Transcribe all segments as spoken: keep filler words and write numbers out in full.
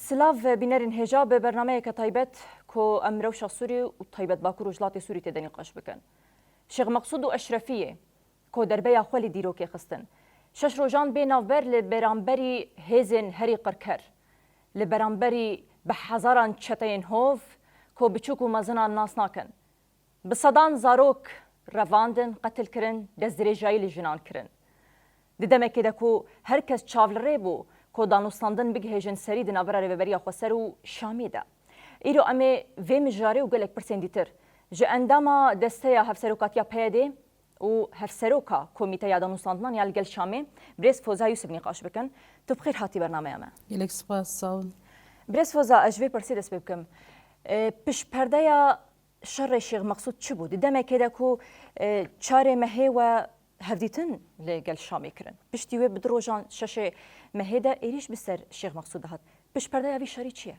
Silav bînerên hêja, bi bernameyeke taybet ku em rewşa Sûrî û taybet Bakur û Rojhilatê Sûrî tê de nîqaş bikin. Şêx Meqsûd û Eşrefiyê ku derbeya xwe li dîrokê xistin, şeş rojan bê navber li beramberî hêzên herî qirker, li beramberî bi hezaran çeteyên hov ku biçûk û mezinan nas nakin, bi sedan zarok revandin, qetil kirin, destdirêjayî li jinan kirin. Di demekê de ku her kes çav li rê bû ku danûstandin bigihêjin serî di navbera Rêveberiya Xweser û Şamê de. Îro em ê vê mijarê û gelek pirsên dîtir ji endama Desteya Hevserokatiya P Y D û Hevseroka Komîteya Danûstandinan ya li gel Şamê, Birêz Foza Yûsif nîqaş bikin. Tu bi xêr hatî bernameya me. Gelek spas, sağ olun. Birêz Foza, ez ji vê pirsê dest pê bikim. E, piştperdeya şerê Şêx Meqsûd çi bû? Di demekê de ku, e, çarê mehê we hevdîtin li gel Şamê kirin. Piştî wê bi du rojan şeşê mehê de êrîş bi ser Şêx Meqsûd dihat. Piştperdeya vî şerî çi ye?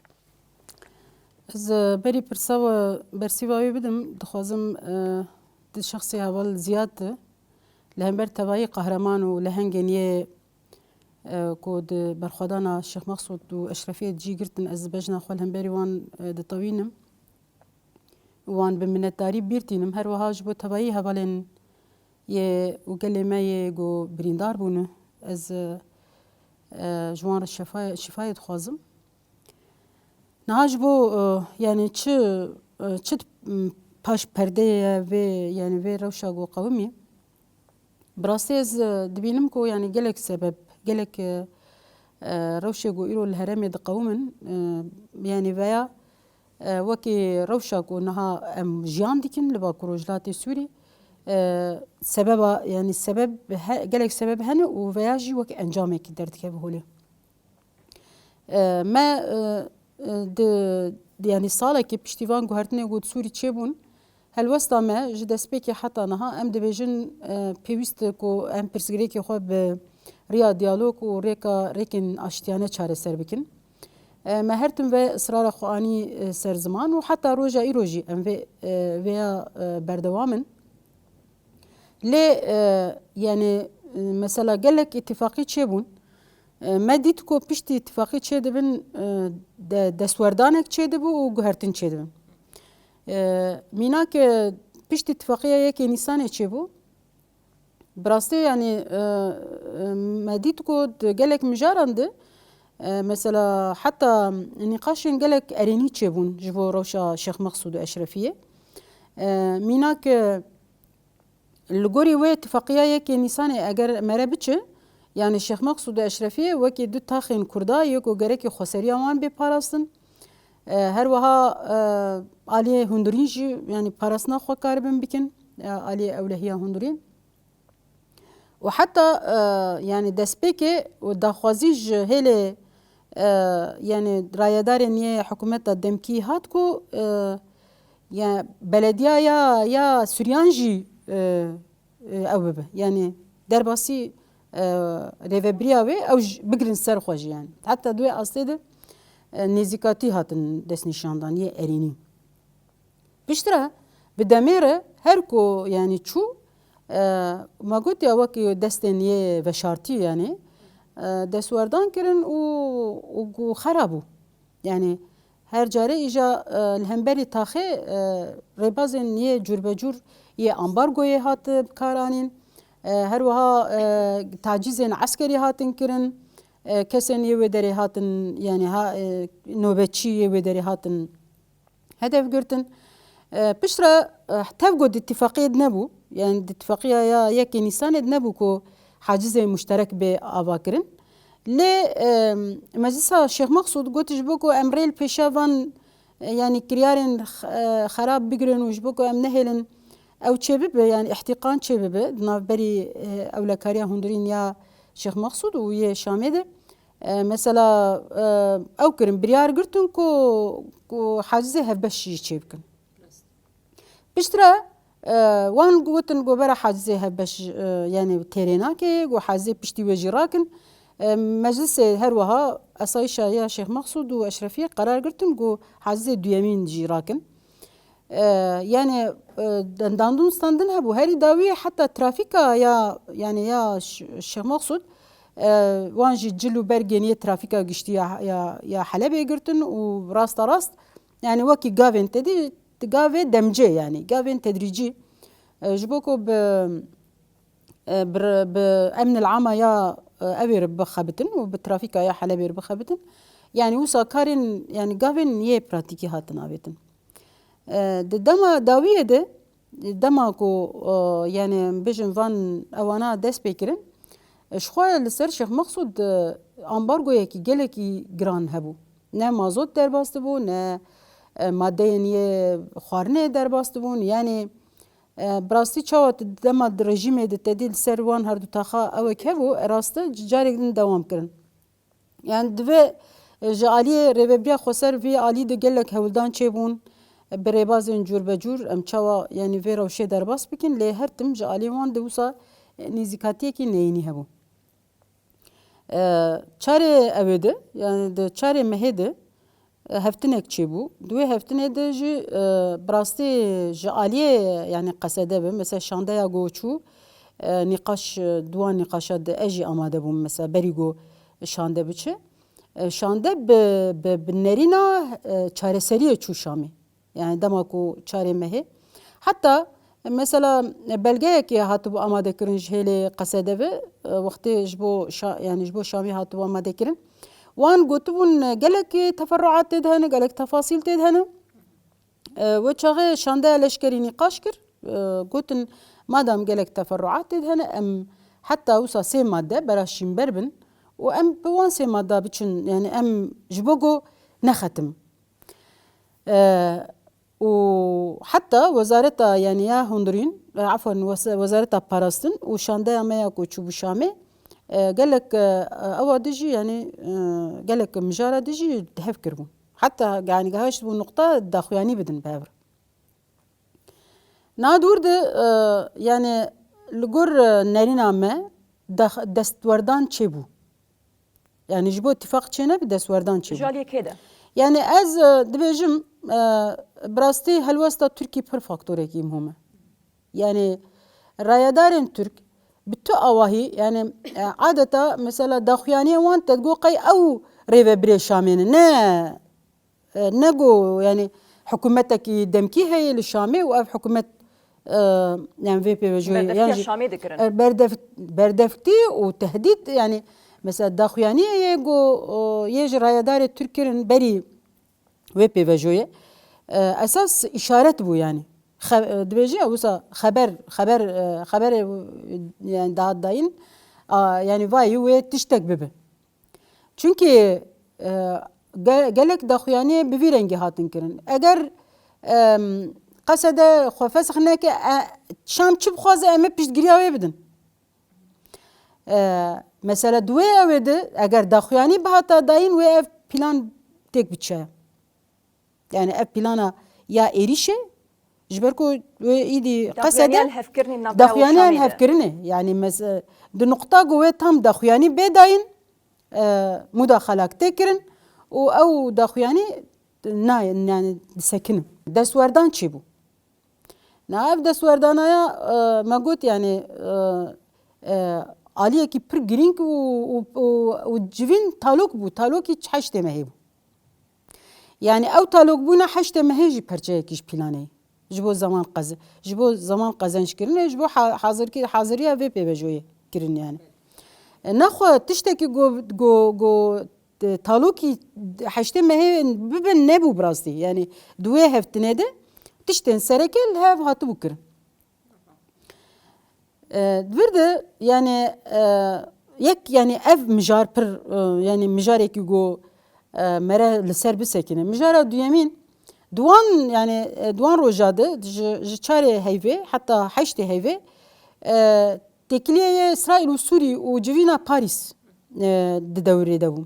Ez, e, berî pirsa we bersîva wê bidim, dixwazim, e, di şexsê heval Ziyad de li hember tevayî qehreman û lehengên yê, e, ku di berxwedana Şêx Meqsûd û Eşrefiyê cî girtin, ez bejna xwe li hemberî wan, e, ditewînim. Wan bi minetdarî bîr tînim. Her wiha ji bo tevayî hevalên yê û gelê me yê ku birîndar bûne, ez, e, ji wan re şefa-, şîfayê dixwazim. Niha ji bo, e, yani çi, e, çi, m, paş perdeyê ye vê, yani vê rewşa ku qewimî? Bi rastî ez, e, dibînim ku, yani, gelek sebeb, gelek, e, e, rewşê ku îro li herêmê diqewimin, e, yani, veya, e, wekî rewşa ku niha em jiyan dikin li Bakur Rojhilatê Sûrî, e, sebeba, yani, sebeb he-, gelek sebeb hene û veya jî wek encamekî derdikeve holê. E, me, e, e, di, di, yanî salekê piştî van guhertinê ku di Sûrî çêbûn, helwesta me ji destpêkê heta niha em dibêjin, e, pêwîst e ku em pirsgirêkê xwe bi riya diyalog û rêka, rêkên aştiyane çareser bikin. E, me her tim vê israra xwe anî, e, ser ziman û heta roja îro jî em vê, e, vêya, e, berdewam in. Lê, e, yani, e, mesela gelek îtîfaqî çêbûn. E, me dît ku piştî îtîfaqî çêdibin, e, de-, destwerdanek çêdibû û guhertin çêdibin. E, mînak, e, piştî îtîfaqiya yekê Nîsanê çêbû. Bi rastî, yani, e, e, me dît ku di gelek mijaran de, e, mesela heta nîqaşên gelek erênî çêbûn ji bo rewşa Şêx Meqsûd û Eşrefiyê. E, mînak, e, Li gorî wê tifaqiya yekê Nîsanê eger mere biçe, yanî Şêx Meqsûd û Eşrefiyê wekî du taxên Kurda yê ku gerekî xweseriya wan bê parastin. E, her wiha, e, aliyê hundirîn jî, yanî parastina xwe karibin bikin, e, aliyê ewlehiya hundirîn. Û heta, e, yanî destpêkê û daxwazî ji hêlê, e, yanî rayedarên yê hikûmeta demkî hat ku, e, ya belediya ya, ya Suryan jî, e, e, ew bibe. Yanî derbasî, e, rêvebiriya wê ew jî bigirin ser xwe jî yanî. Heta di wê astê de, e, nêzîkatî hatin destnîşandan yê erênî. Piştre bi demê re her ku yanî çû, e, ma gotiya wekî destên yê veşartî yanî, e, destwerdan kirin û, û ku xera bû. Yanî her carê îja, e, li hemberî taxê, e, rêbazên yê cûrbecûr yê ambargoyê hat bi kar anîn. E, her wiha, e, tacîzên eskerî hatin kirin. E, kesên yê wê derê hatin, yanî ha, e, nobetçî yê wê derê hatin hedef girtin. E, piştre, e, tev got di tifaqiyê de nebû, yani di tifaqiya ya yekê Nîsanê de nebû ku hacizê muşterek bê ava kirin. Lê, e, Meclisa Şêx Mexsûd got ji bo ku em rê li pêşiya van, e, yani kiryarên x-, e, xerab bigirin û ji bo ku em nehêlin ew çêbibe, yani îhtîqan çêbibe di navberî, e, ewlekariya hundirîn ya Şêx Mexsûd û yê Şamê de. E, mesela, e, ew kirin, biryar girtin ku, ku hacizê hevbeş jî çêbikin. Piştre, e, wan gotin ku bera hacizê hevbeş, e, yani têrê nake, ku hacizê piştî wê jî rakin. E, meclisê her wiha esayîşa ya Şêx Mexsûd û Eşrefiyê qerar girtin ku hacizê duyemîn jî rakin. E, yani, e, dan-, dandûn standin hebû. Herî dawî heta trafîka ya, yani ya Ş-, Şêx Mexsûd, E, wan jî cil û bergên yê trafîka giştî ya, ya, ya Helebê girtin û rasta rast, yani wekî gavên tedî, gavê demcê, yani gavên tedrîcî, e, ji bo ku bi, e, bi, bi emnil ama ya, e, ew ê re bixebitin û bi trafîka ya Helebê re bixebitin. Yani wisa karên, yani gavên yê pratîkî hatin avêtin. E, di dema dawiyê de, dema ku, e, yani em bêjin van ewana dest pê kirin, e, ji xwe li ser Şêx Meqsûd, e, ambargoyekî gelekî giran hebû. Ne mazot derbas dibû, ne, e, madeyên yê xwarinê derbas dibûn. Yani, e, bi rastî çawa tu dema di rejîmê de tedî li ser wan her du taxa ewek hebû, e, rast e, carek din dewam kirin. Yani divê, e, ji aliyê Rêveberiya Xweser vî alî de gelek hewldan çêbûn, e, bi rêbazên cûrbecûr em çawa, yani vê rewşê derbas bikin, lê her tim ji aliyê wan de wisa, e, nêzîkatiyekî neyînî hebû. E, çarê ewê de, yani di çarê mehê de, e, heftinek çêbû. Di wê heftinê de jî, e, bi rastî ji aliyê, yani qesede be, mesela şandeya ku çû, e, nîqaş, e, di wan nîqaşa de ez jî amade bûm, mesela berî ku şande biçe. E, şande bi, bi, bi nerîna, e, çareseriyê çû Şamê. Yani dema ku çarê mehê. Heta, e, mesela, e, belgeyekê hatibû amadekirin ji hêlê qesede ve, e, wextê ji bo şa-, yani ji bo Şamê hatibû amadekirin. Wan gotibûn, e, gelek teferruat tê de hene, gelek tefasîl tê de hene. E, wê çaxê şandeya leşkerî nîqaş kir, e, gotin, madam gelek teferruat tê de hene, em heta wisa sê madde bera şînber bin û em bi wan sê madda biçin, yani em ji bo ku nexetim. E, û heta wezareta, yani ya hundirîn, e, efwen, wese-, wezareta parastin û şandeya me ya ku çûbû Şamê, e, gelek, e, ewa dijî, yani, e, gelek mijara dijî hev kiribûn. Heta, yani, gehaşt bû nuqta daxuyanî bidin bi hev re. Na dûr de, e, yani, li gor, e, nerîna me, dex-, destwerdan çêbû. Yani ji bo tifaq çênebî destwerdan çêbû. Ji aliyê kê de? Yani ez, e, dibêjim, e, bi rastî helwesta Tirkî pir faktorekî muhim e. Yani rayedarên Tirk bi tu awahî, yani, e, adeta mesela daxuyaniyê wan te digo qey ew rêvebirê Şamê ne, ne, e, ne go, yani hikûmetekî demkî heye li Şamê û ev hikûmet, e, yani vê pêvajoyê, berdevtiya yan jî, Şamê dikirin. E, berdef-, berdevtî û tehdît, yani mesela daxuyaniyê yê go, e, yê ji rayedarê Tirk kirin berî wê pêvajoyê, e, esas îşaret bû yani. Xe-, e, dibêje wisa xeber, xeber, e, xeberê, e, yani dihat dayîn, a, yani vayî wê tiştek bibe. Çunkî, e, ge-, gelek daxuyaniyê bi vî rengî hatin kirin. Eger, em, qesede xwe fesix neke, e, Şam çi bixwaze em ê piştgiriya wê bidin. E, mesela di wê ewê de eger daxuyanî bihata dayîn wê ev plan têk biçe. Yani ev plana ya êrîşê, ji ber ku wê îdî qesede daxuyaniyan hevkirinê, daxuyaniyan hevkirinê. Yani mes-, di nuqta ku wê tam daxuyanî bê dayîn, e, mudaxalak tê kirin û ew daxuyanî na, yani disekinin. Destwerdan çêbû. Na ev destwerdanaya, e, me got, yani, e, e, aliyekî pir girîng û, û, û, û civîn talok bû, talokî heştê mehê bû. Yani ew talokbûna heştê mehê jî perçeyekî ji planê ye. Ji bo zaman qez-, ji bo zaman qezenc kirine, ji bo ha-, hazirkî-, haziriya vê pêvajoyê kirin yani. E, nexwe tiştekî go, go, go, e, talokî heştê mehê bibe nebû bi rastî. Yani di wê heftinê de tiştên sereke li hev hatibû kirin. E, di vir de, yani, e, yek, yani ev mijar pir, e, yani mijarekî go, e, mere li ser bisekine. Mijara duyemîn, di wan, yani, e, di wan roja de, ji, ji çarê heyvê heta heştê heyvê, e, têkiliyê yê Îsraîl û Sûrî û civîna Parîs, e, di dewrê de bû.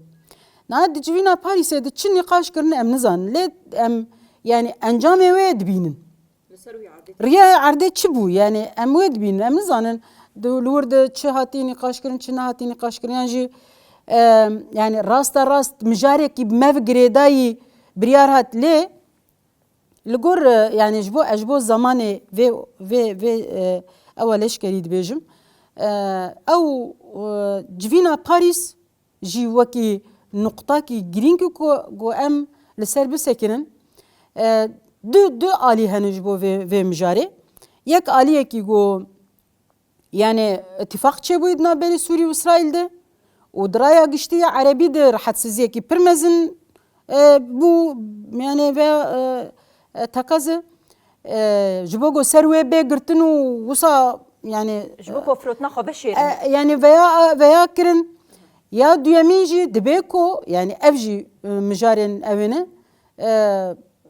Niha di civîna Parîsê de çi nîqaş kirin em nizanin. Lê em, yani encamê wê dibînin. Li ser wî erdê. Riya erdê çi bû? Yani em wê dibînin, em nizanin. Di, li wir de çi hatî nîqaşkirin, çi nehatî nîqaşkirin. Yan jî, e, yani rasta rast mijarekî bi me ve girêdayî biryar hat lê li gor, e, yani ji bo, ez ji bo zamanê vê, vê, vê, e, ewa leşkerî dibêjim. E, ew, e, civîna Parîs jî wekî nuqtakî girîng ku, ku em li ser bisekinin. E, du, du alî hene ji bo vê, vê mijarê. Yek aliyekî ku, yani, îtifaq çêbûyî di navberî Sûrî û Îsraîl de û di raya giştî ya erebî de rehetsiziyekî pir mezin, e, bû, yani, veya, e, e, tekaze, e, ji bo ku ser wê bê girtin û wisa, yani, Ji bo ku firotina xwe bişêrin. E, yani veya, veya kirin. Ya duyemîn jî dibe ku, yani ev jî, e, mijarên ew ê ne, e,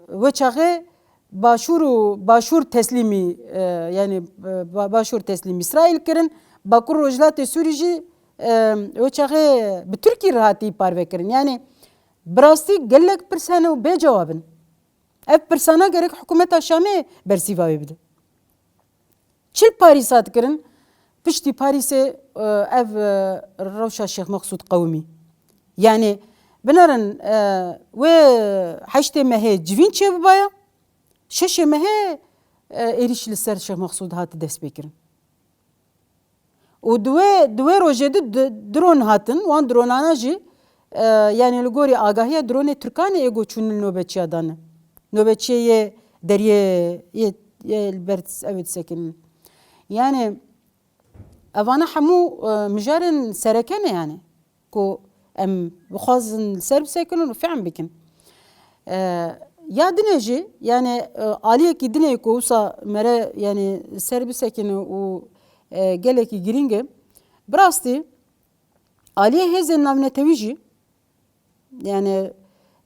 wê çaxê Başûr û Başûr teslîmî, e, yani, e, ba-, Başûr teslîmî Îsraîl kirin, Bakur Rojhilatê Sûrî jî, e, wê çaxê bi Tirkî re hatî parve kirin. Yani bi rastî gelek pirs hene û bê cewab in. Ev pirsana gerek hikûmeta Şamê bersîva wê bide. Çi li Parîs hat kirin? Piştî Parîsê, e, ev, e, rewşa Şêx Meqsûd qewimî. Yani, binerin, e, wê heştê mehê civîn çêbibaya, şeşê mehê, e, êrîş li ser Şêx Meqsûd hat destpêkirin. Û di wê, di wê rojê de di, dron hatin, wan dronana jî, e, yani li gorî agahiya dronê Tirkan e ê ku çûn li nobetçiya dane. Nobetçiyê yê deriyê yê, yê li ber ew ê disekinin. Yani evana hemû, e, mijarên sereke ne yani. Ku em bixwazin li ser bisekinin û fehm bikin. E, ya dinê jî, yani, e, aliyekî dinê ku wisa mere, yani, ser bisekine û, e, gelekî girîng e. Bi rastî aliyê hêzên navnetewî jî, yani,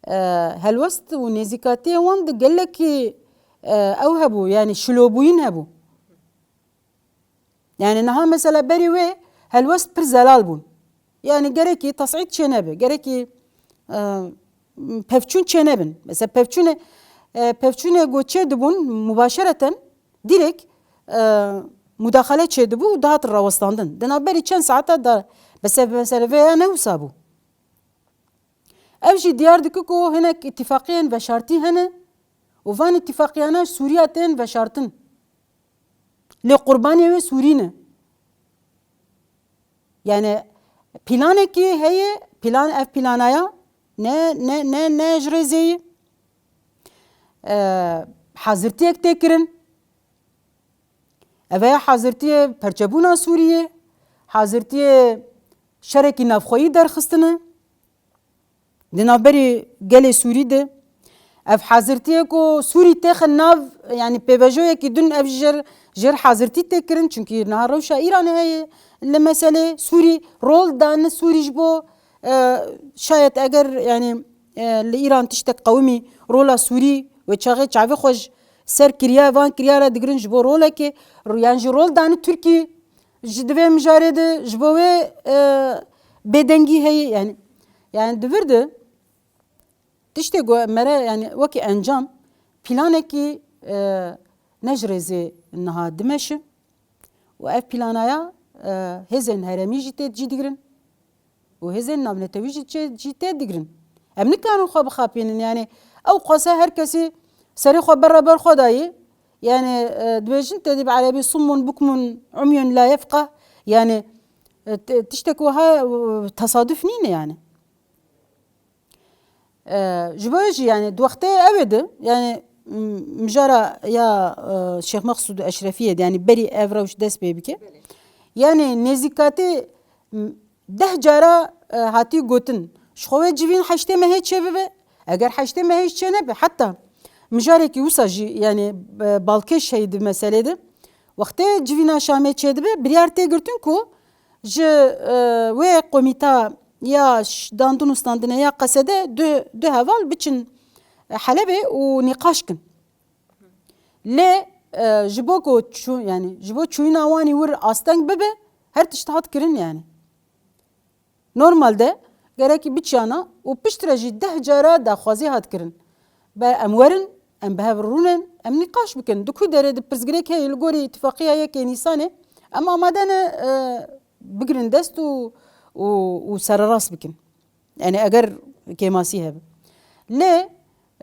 e, helwest û nêzîkatiyê wan di gelekî, e, ew hebû, yani şilobûyîn hebû. Yani niha mesela berî wê helwest pir zelal bûn. Yani gerekî tesîd çênebe, gerekî, e, pevçûn çênebin. Mesela pevçûnê, e, pevçûnê ku çêdibûn mubaşereten dirêk, e, mudaxele çêdibû û dihat rawestandin. Di navberî çend saeta de mesela, mesela vê ya ne wisa bû. Ev jî diyar dike ku hinek îtîfaqiyên veşartî hene û van îtîfaqiyana ji Sûriya tên veşartin. Lê qurbanê wê Sûrî ne. Yani planekî heye, plan, ev planaya ne, ne, ne, ne ji rêzê ye. E, hazirtiyek tê kirin. Ev heye hazirtiyê perçebûna Sûriyê, hazirtiyê şerekî navxweyî derxistine. Di navberî gelê Sûrî de ev hazirtiyê ku Sûrî têxe nav, yani pêvajoyekî din ev jêr, jêr hazirtî tê kirin, çunkî niha rewşa Îranê heye li meselê Sûrî rol dane Sûrî ji bo, e, şayet eger yani, e, li Îran tiştek qewimî rola Sûrî wê çaxê çavê xwe ji ser kiriya van kiryara digirin ji bo rolekê, ro-, yan jî rol dane Tirkî ji di vê mijarê de ji bo wê, e, bêdengî heye, yani, yani di vir de tiştê ku mere, yani wekî encam planekî, e, ne ji rêzê niha dimeşe û ev planaya, e, hêzên herêmî jî tê cî digirin. Û hêzên navnetewî jî çê, jî tê digirin. Em nikarin xwe bixapînin, yani ew qasa her kesî serê xwe beraber xwe dayî. Yani, e, dibêjin tedî bi erebî summun bukmun umyun la yefqah. Yani, e, t-, tiştek wiha, e, tesaduf nîne yani. E, ji bo jî yani di wextê ew ê de yani, m-, mijara ya, e, Şêx Meqsûd û Eşrefiyê de yani berî ev rewş dest pê bike. Yani nêzîkatî, m-, deh cara, e, hatî gotin, ji xwe wê civîn heştê mehê çêbibe. Eger heştê mehê jî çênebe, heta mijarekî wisa jî, yani, e, balkêş heye di meselê de. Wextê civîna Şamê çêdibe, biryar tê girtin ku ji, e, wê komîta ya ş-, dandin û standinê ya qesede du, du heval biçin, e, Helebê û nîqaş kin. Lê, e, ji bo ku çû-, yani, ji bo çûyîna wan î wir asteng bibe, her tişt hat kirin yani. Normalde gerekî biçiyana û piştre jî deh cara daxwazî hat kirin. Be em werin, em bi hev rûnin, em nîqaş bikin. Di ku derê de pirsgirêk heye li gorî îtifaqiya yekê Nîsanê, em amade ne, e, bigirin dest û, û, û sererast bikin. Yani eger kêmasî hebe. Lê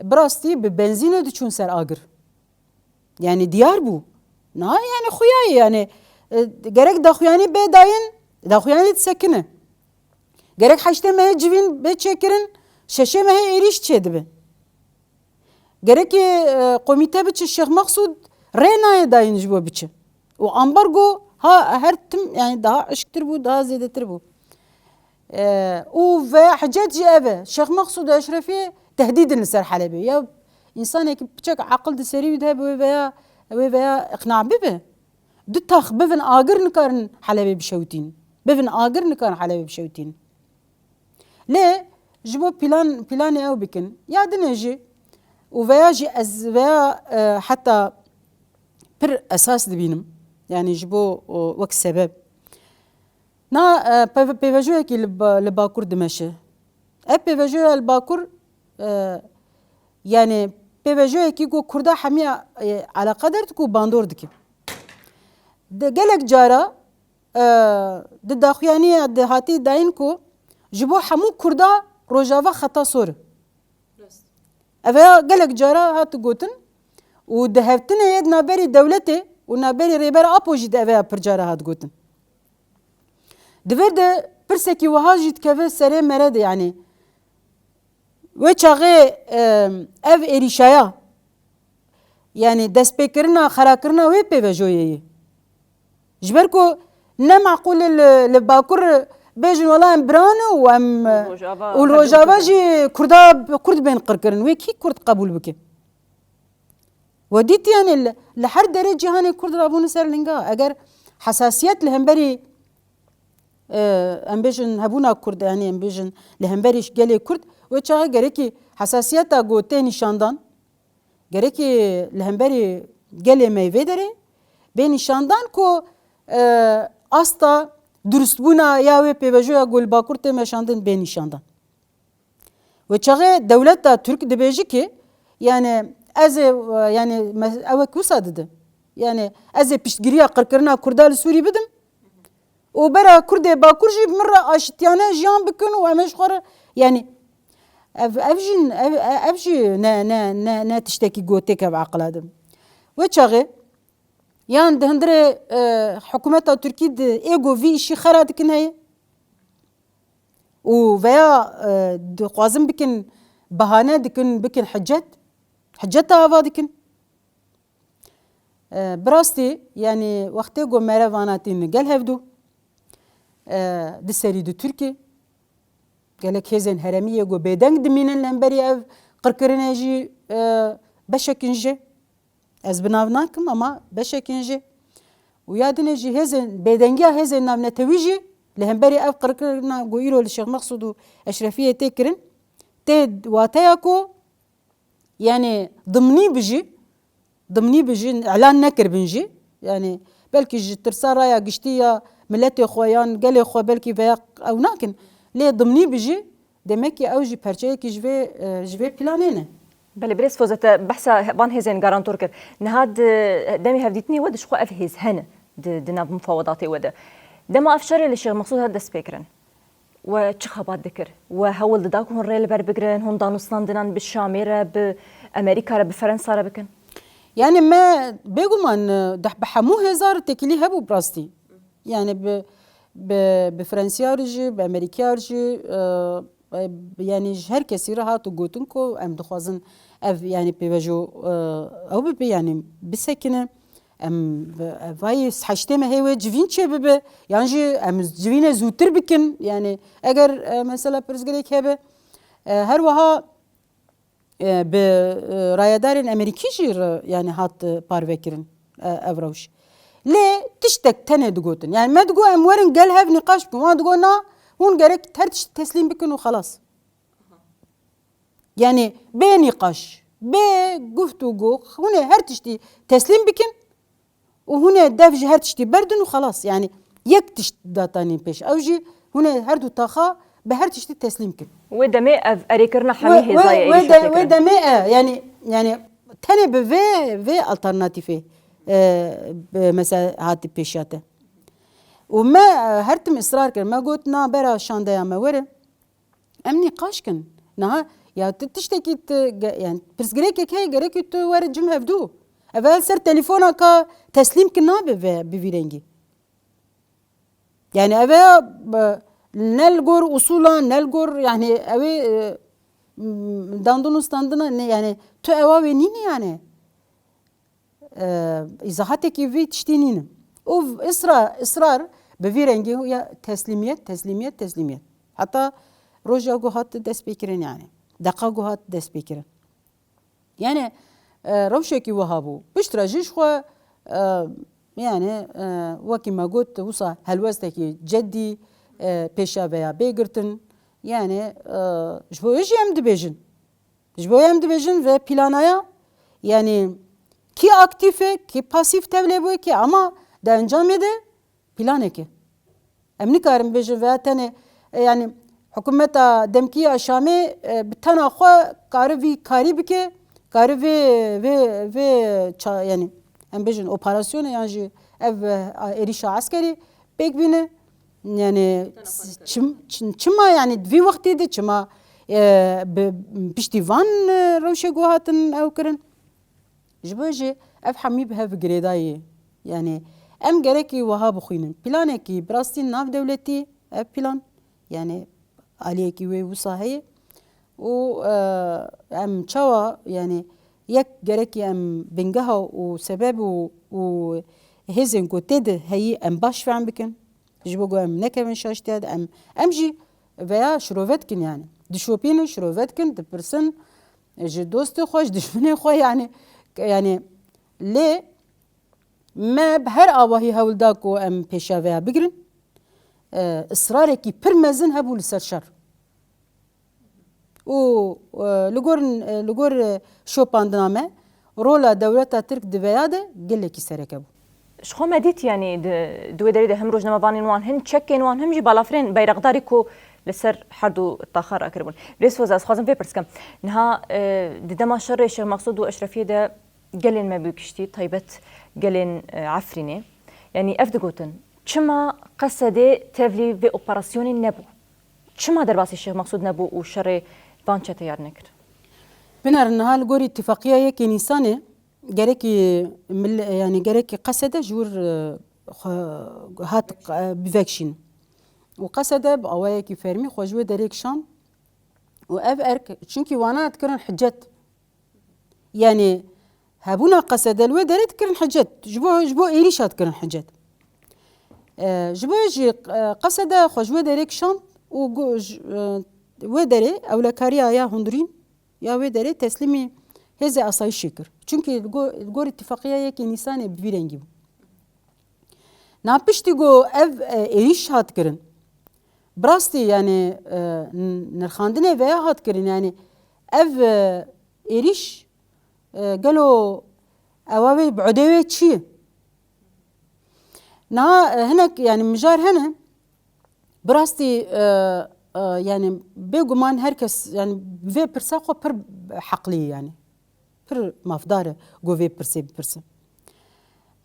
bi rastî bi benzînê diçûn ser agir. Yani diyar bû. Niha yani xuya ye yani, E, gerek daxuyanî bê dayîn, daxuyanî disekine. Gerek heştê mehê civîn bê çêkirin, şeşê mehê êrîş çêdibe. Gerekê, e, komîte biçe Şêx Mexsûd rê nayê dayîn ji bo biçe. Û ambargo ha her tim, yani daha eşktir bû, daha zêdetir bû. E, û veya hicet jî ev e. Şêx Mexsûd û Eşrefiyê tehdîdin li ser Helebê. Ya însanekî piçek aqil di serî wî de hebe wê veya, wê veya iqna bibe. Du tax bivin agir nikarin Helebê bişewitîn. Bivin agir nikarin Helebê bişewitîn. Lê ji bo plan, planê ew bikin. Ya dinê jî û veya jî ez veya, e, heta pir esas dibînim. Yani ji bo, o, wek sebeb. Na, e, peve-, pêvejoyekî li ba-, li Bakur dimeşe. Ev pêvejoya li Bakur, e, yani pêvejoyekî ku Kurda hemiya, e, eleqedar dike û bandor dike. Di gelek cara, e, di daxuyaniya di hatî dayîn ku ji bo hemû Kurda Rojava xeta sor e. Ev ya gelek cara hat gotin û di hevtinê yê di navberî dewletê û navberî Rêber Apo jî di ev ya pir cara hat gotin. Di vir de pirsekî wiha jî dikeve serê mere de, yani wê çaxê, e, ev êrîşaya, yani destpêkirina, xerakirina wê pêvejoyê ye. Ji ber ku ne meqûl e li, li Bakur bêjin wela em bira ne û em, û Rojava û li Rojava jî Kurda, Kurd bên qirkirin. Wê kî Kurd qebûl bike? We dît, yani li, li her derê cîhanê Kurd rabûne ser linga. Eger hesasiyet li hemberî, e, em bêjin hebûna Kurd, yani em bêjin li hemberî gelê Kurd, wê çaxê gerekî hesasiyeta ku tê nîşandan, gerekî li hemberî gelê me vê derê bê nîşandan ku, e, asta durustbûna ya wê pêvejoya ku li Bakur tê meşandin bê nîşandan. Wê çaxê dewleta Tirk dibêje ki, yani ez ê, yani me-, ew wek wisa dide. Yani ez ê piştgiriya qirkirina Kurda li Sûrî bidim û bera Kurdê Bakur jî bi min re aşitiyane jiyan bikin û em ê ji xwe re, yani ev, ev jî, ev, ev jî ne, ne, ne, ne tiştekî gotêk ev aqila de. Wê çaxê yan di hundirê, e, hikûmeta Tirkî di ê ku vî îşî xera dikin heye. Û veya, e, dixwazin bikin, bahane dikin, bikin hicet, hiceta ava dikin. E, bi rastî, yani wextê ku mere vana tînin gel hevdû, e, di serî di Tirkî, gelek hêzên heremî yê ku bêdeng dimînin li hemberî ev qirkirinê jî, e, beşekin jê. Ez bi nav nakim ama beşekin jê. Û ya dinê jî hêzên, bêdengiya hêzên navnetewî jî li hemberî ev qirkirina ku îro li Şêx Mexsûd û Eşrefiyê tê kirin, tê wateya ku, yani dimnî bi jî, dimnî bi jî, îlan nekiribin jî. Yani belkî ji tirsa raya giştî ya miletê xwe yan gelê xwe belkî veya ew nakin. Lê dimnî bi jî, demek ki ew jî perçeyekî ji vê, e, ji vê planê ne. Belê, birêz Foze, te behsa he-, van hêzên garantor kir. Niha di demê hevdîtinê we de ji xwe ev hêz hene di, di nav mufawedatê we de. Dema ev şerê li Şêx Mexsûd hat dest pê kirin, we çi xebat dikir? We hewl dida ku hûn rê li ber bigirin, hûn danûstandinan bi Şamê re, bi Amerîka re, bi Ferensa re bikin? Yani me bêguman, e, deh bi hemû hêza re têkilî hebû bi rastî. Yani bi, bi, bi Fransiyar jî, bi Amerîkiyar jî, e, e, yani ji her kesî re hat û gotin ku em dixwazin ev, yani pêvajo, e, ew bibe, yani bisekine. Em bi, vayê heştê mehê wê civîn çê bibe, yan jî em civînê zûtir bikin. Yani eger, e, mesela pirsgirêk hebe, e, her wiha e, bi, e, rayedarên Amerîkî jî re, yani hat, e, parve kirin, e, ev rewş. Lê tiştek tenê digotin. Yani me digot em werin gel hev nîqaş bikin. Wan digot na, hûn gerek her tiştî teslîm bikin û xelas. Yani bê nîqaş, bê guftûgo, hûn ê her tiştî teslîm bikin. Û hûn ê dev ji her tiştî berdin û xelas. Yani yek tişt datanîn pêş. Ew jî hûn ê her du taxa bi her tiştî teslîm kin. Wê demê ev erêkirina hemî Wê, hêzayê wê, wê êrîşa de, tê wê kirin. Demê e, yani, yani tenê bi vê, vê alternatîfê, e, bi mesela hatî pêşiya te. Û me, e, her tim israr kir. Me got, na bera şandeya me were. Em nîqaş kin. Niha ya tu tiştekî tu ge-, yani pirsgirêkek heye, gerekî tu were cim hevdû. Ev li ser telefona ka teslîm kin nabe ve bi vî rengî. Yani ev ya, e, ne li gor usûla, ne li gor, yani ew ê, e, m-, dandin û standina, ne, yani tu ewa wê nînî yani. E, îzahatekî vî tiştî nîne. Û isra-, israr bi vî rengî ya teslîmiyet, teslîmiyet, teslîmiyet. Heta roja ku hat destpêkirin yani. Deqa ku hat destpêkirin. Yani, e, rewşekî wiha bû. Piştre jî ji xwe, e, yani, e, wekî me got, wisa helwestekî cedî, e, pêşa veya bê girtin. Yani, e, ji bo wê jî em dibêjin. Ji bo em dibêjin vê planaya, yani, kî aktîf e, kî pasîf tevlê bûye, kî ama di encamê de planekê. Em nikarin bêjin veya tenê, e, yani, hikûmeta demkî ya Şamê, e, bi tena xwe kari vî karî bike, kari vê, vê, vê ça-, yani, em bêjin operasyonê yan jî ev, e, êrîşa eskerî pêk bîne. Yani, çim-, çim-, çima, yani, di vî wextê de çima, e, bi, piştî van, e, rewşê ku hatin ew kirin? Ji bo jî ev hemî bi hev girêdayî. Yani, em gerekî wiha bixwînin. Planekî bi rastî navdewletî, ev plan, yani, aliyekî wê wisa heye. Û, e, em çawa, yani, yek gerekî em bingeha û sebeb û, û hêzên ku tê de heyî em baş fehm bikin. Ji bo ku em nekevin şaştiya de, em, em jî veya şirove dikin yani. Dişopînin, şirove dikin, dipirsin ji dostê xwe, ji dijminê xwe yani, yani lê me bi her awahî hewl da ku em pêşiya veya bigirin. E, israrekî pir mezin hebû li ser şer. Û, e, li gor, e, li gor, e, şopandina me, rola dewleta Tirk di veya de gelekî sereke bû. Ji xwe me dît, yanî di, di wê derê de hem rojnamevanên wan, hin çekên wan, hem jî balafirên beyraqdarî ku li ser her du taxa rakiribûn. Birêz Foza, ez xwazim vê pirs kim. Niha, e, di dema şerê Şêx Mexsûd û Eşrefiyê de gelên me bi giştî, taybet gelên, e, Efrînê, yanî ev digotin, çima Qesedê tevlî vê operasyonê nebû? Çima derbasî Şêx Mexsûd nebû û şerê van çeteyar nekir? Biner niha li gorî Îtîfaqiya yekê Nîsanê gerekî mil-, yani gerekî Qesede ji wir, e, xwe hat, e, bivekşîn. Û Qesede bi awayekî fermî xwe ji wê derê kişand û ev erk, çunkî wana dikirin hicet. Yani hebûna Qesede li wê derê dikirin hicet. Ji bo, ji bo êrîşa dikirin hicet. E, ji bo jî, e, Qesede xwe ji wê derê kişand û gu-, ji, e, wê derê ewlekariya ya hundirîn ya wê derê teslîmî hêzê asayişê kir. Çunkî li go-, li gor Îtîfaqiya yekê Nîsanê bi vî rengî bû. Na piştî ku ev, e, êrîş hat kirin, bi rastî, yani, e, n-, nirxandinê veya hat kirin, yani, ev, e, êrîş, e, gelo ewa wê bi odê wê çi ye? Na, e, hinek, yani, mijar hene, bi rastî, e, e, yani, bêguman her kes, yani, vê pirsa xwe pir heqlî ye, yani. Pir mafdar e ku vê pirsê bipirsin.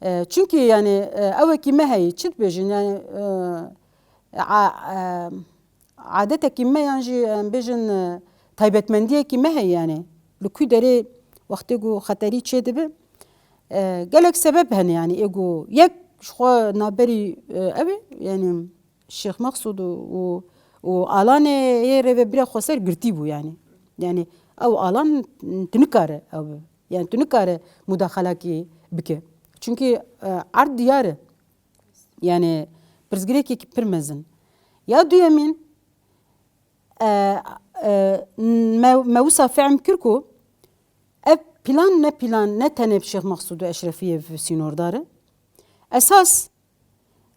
E, çunkî yani, e, ewekî me heye, çi dibêjin yani, e, a-, e, adetekî me yan jî em bêjin, e, taybetmendiyekî me heye yani. Li ku derê wextê ku xeterî çêdibe, e, gelek sebeb hene yani. Ê ku yek ji xwe naberî, e, ew e yani. Şêx Mexsûd û, û, û Alanê yê rêvebirê xweser girtî bû yani. Yani ew Alan tu nikare ew bi. Yani tu nikare mudaxalakî bike. Çunkî, e, erd diyar e. Yani pirsgirêkekî pir mezin. Ya duyemîn, e, e, me, me wisa fehm kir ku ev plan ne plan ne tenê bi Şêx Mexsûd û Eşrefiyê sînordar e. Esas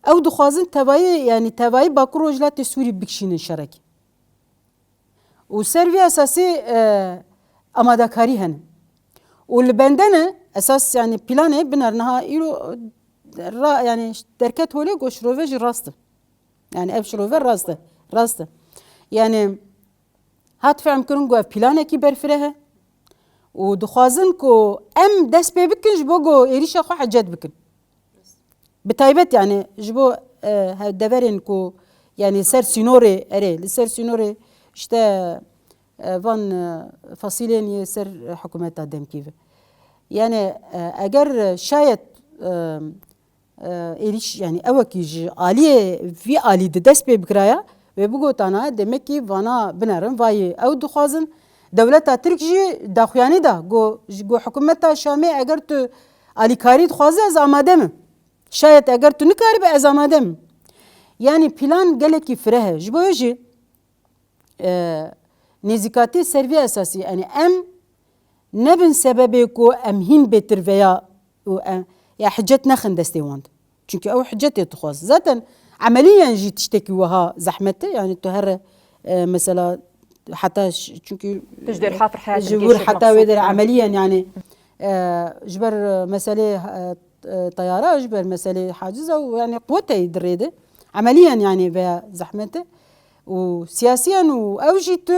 Ew dixwazin tevayî, yanî tevayî Bakur Rojhilatê Sûrî bikişînin şerekî. Û ser vî esasî, e, amadekarî hene. Û li bende ne, esas, yanî planê biner niha îro ra, yanî derket holê ku şirove jî rast e. Yanî ev şirove rast e. Rast e. Yanî Hat fehmkirin ku ev planekî berfireh e û dixwazin ku em dest pê bikin ji bo ku êrîşa xwe hicet bikin. Bi taybet, yani, ji bo, e, he-, deverên ku, yani, ser sînorê, erê, li ser sînorê, işte, e, van, e, fasîlên yê ser, e, hikûmeta demkî ve. Yani, e, eger, e, şayet, e, e, êrîş, yanî ewekî ji aliyê vî alî di dest pê bikiraya, wê bigotana, demek kî vana binerin, vayî ew dixwazin. Dewleta Tirk jî daxuyanî da, got, ji, got, hikûmeta Şamê eger tu alîkarî dixwaze, ez amade me. Şayet eger tu nikaribe, ez amade me. Yanî plan gelekî fireh e. Ji bo wê jî, e, nêzîkatî ser vî esasî, yanî em nebin sebebê ku em hîn bêtir veya û em, ya hicet nexin destê wan de. Çünkü ew hicetê dixwaz. Zaten emeliyen jî tiştekî wiha zehmet e. Yani tu here, e, mesela heta ş-, çünkü Tu ji Dêrhafir heye, ji tu wir digê Şêx heta wê Mexsûd der yani. Emeliyen yani, e, ji ber, e, meselê, e, e, teyara, ji ber meselê haciza û yani quweteyî di rê de. Emeliyen yani veya zehmet e. Û siyasiyen û ew jî tu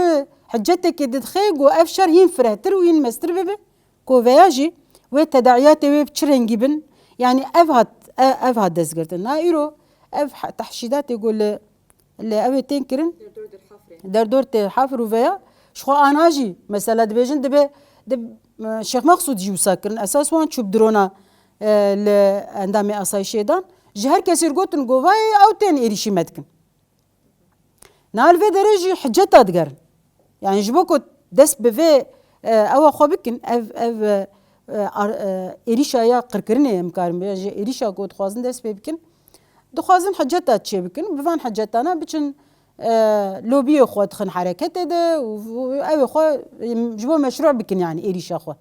hicetekê didixe ku ev şer hîn firehtir û hîn mestir bibe. Ku veya jî wê tedaiyatê wê bi çi rengî bin, yanî ev hat, e-, ev hat destgirtin. Na îro ev he-, tehşîdatê ku li, li ew ê tên kirin, derdor tê Hafir û veya ji xwe ana jî mesela dibêjin dibe, dib-, e, Şêx Mexsûd jî wisa kirin. Esas wan çû bi drona, e, li endamê asayişê dan. Ji her kesî gotin ku vayê ew tên êrîşî me dikin. Niha li vê derê jî hiceta digerin. Yani ji bo ku dest bi vê, e, ewa xwe bikin, ev, ev, e, e, ar-, e, êrîşa ya qirkirinê em karin bêjin, ji êrîşa ku dixwazin dest pê bikin, dixwazin hiceta çê bikin, bi van hicetana biçin, e, lobiyê xwe dixin hereketê de û, û ew ê xwe, e, ji bo meşrû bikin yani êrîşa xwe.